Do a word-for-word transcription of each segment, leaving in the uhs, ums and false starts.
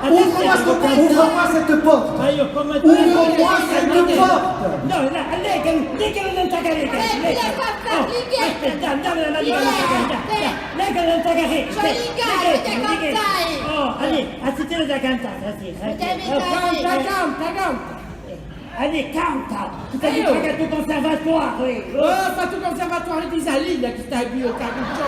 Ouvre-moi cette, ouvre-moi cette porte. Ouvre-moi cette porte. Nò, nò, lei chì, lei chì ùn t'hà chì, lei chì, lei chì. Oh, aspetta, dammi, dammi la manina, lei chì ùn t'hà chì, lei chì. Oh, allez, aspetta, da cantà, sì, eh. Oh, canta, canta, canta. Allez, canta! Tù t'hai fattu u conservatoire, eh! Oh, ai fattu u conservatoire di Salina, chì stai più, capisci?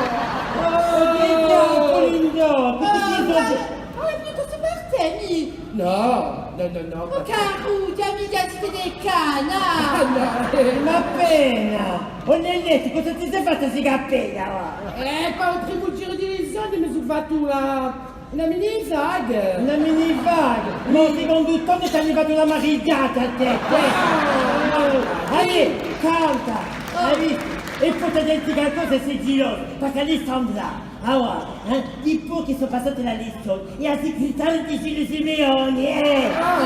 Oh, chì diavulu, Lindò! Chì ti dicu? Oh, ma cosa partemi? Nò, nò, nò, nò. Oh, caru, chì mi dici di cana? Ah, nò, eh. Ma appena! O Nennè, cosa ti sè fattu sti capelli, và? Eh, pà u primu giru di l'elezioni mi sò fattu una Una mini vaga! Una mini vaga! Ma u secondu turnu t'ani fattu una marighjata à tè! Ah! Allez, canta! Allez! È po t'aghju da dì qualcosa, sì, Gilò, perchè Alessandra, avà, eh, dipoi chì sò passate l'elezioni, hè a sigretaria di Gillu Simeoni, eh! Ah,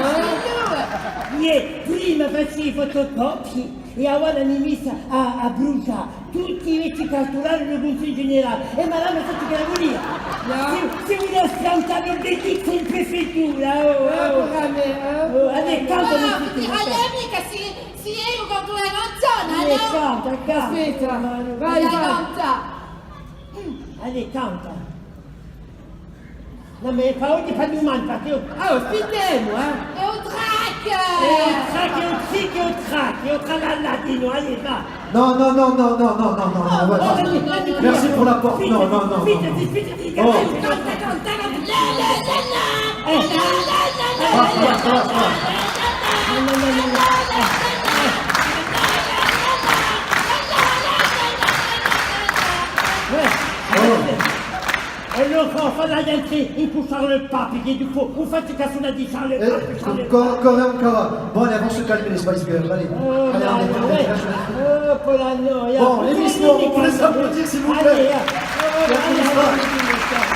eh? Iè, prima facia i fotocopii, è avà l'ani messa à, à brusgià tutti i vechji cartulari di u Cunsigliu Generale, è ma l'ani sottu chì a vulia. Nò. Sì, sì, vulia schiantà l'obelixu in prefettura, oh, oh. Ah, puru à mè, eh? Oh, allez, canta, ma ti, allez, mica, sì, sì, eiu cantu una canzona, nò? Canta, canta. Aspetta, vai, vai. Canta. Allez, canta. Nò, ma pà oghje, pà dumane, perchè eiu... Ah, aspittemu, eh! Hè u trac! Hè u trac, hè u tric, hè u trac, hè u tralala, dinò, allez, và! Nò, nò, nò, voilà. Merci pour la porte. Nò, nò, nò, nò, nò. Aspetta, aspetta, aspetta, canta, canta, canta. La, la, la, la. Eh. La, la, la, la. Basta, basta, basta, basta. Uè. Oh. È allora, fala rientrà in cù Charles Papi, chì dipoi ùn face casu di Charles Papi, Charles Papi. Ancora, ancora. Bon, allez, avant de se calmer, les Spice Girls, allez. Oh, allez, allez, allez. Oh, pò la noia. Bon, l'émission, vous pouvez s'applaudir, s'il vous plaît. Allez, eh. Oh, allez, allez, allez.